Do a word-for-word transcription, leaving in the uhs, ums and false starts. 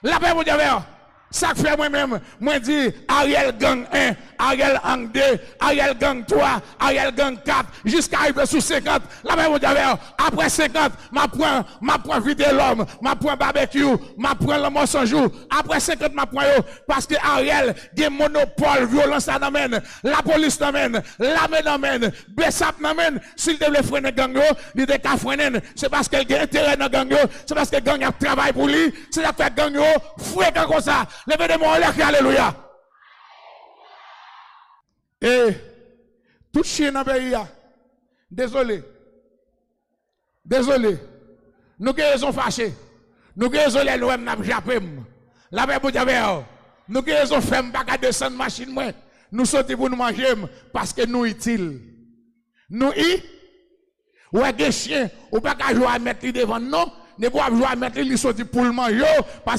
Lapè Bondye avè w. Sa k fè mwen menm, mwen di, Ariel gang en, Ariel gang de, Ariel gang twa, Ariel gang kat, jiska rive sou senkant. Lapè Bondye avè w. Apre senkant, m ap pran, m ap pran Vitelòm, m ap pran Babekyou, m ap pran Lanmò San Jou. Apre senkant, m ap pran yo. Paske Ariel gen monopòl vyolans la nan men l, lapolis nan men l, lame nan men l, besap nan men l. Si l te vle frennen gang yo, li te ka frennen l. Se paske l gen enterè nan gang yo, se paske gang yo ap travay pou li, se sa k fè gang yo frekan konsa. Leve de men w anlè, kri alelouya. E tout chen nan peyi a, dezole, dezole, nou gen rezon fache. Nou gen rezon lè nou wè m n ap jape m. Lapè Bondye avè w. Nou gen rezon fè m pa ka desann machin mwen. Nou soti pou nou manje m paske nou itil. Nou i Ou wè gen chen, ou pa ka jwe a mèt li devan l non. Depi w ap jwe a mèt li, li soti pou l manje w, paske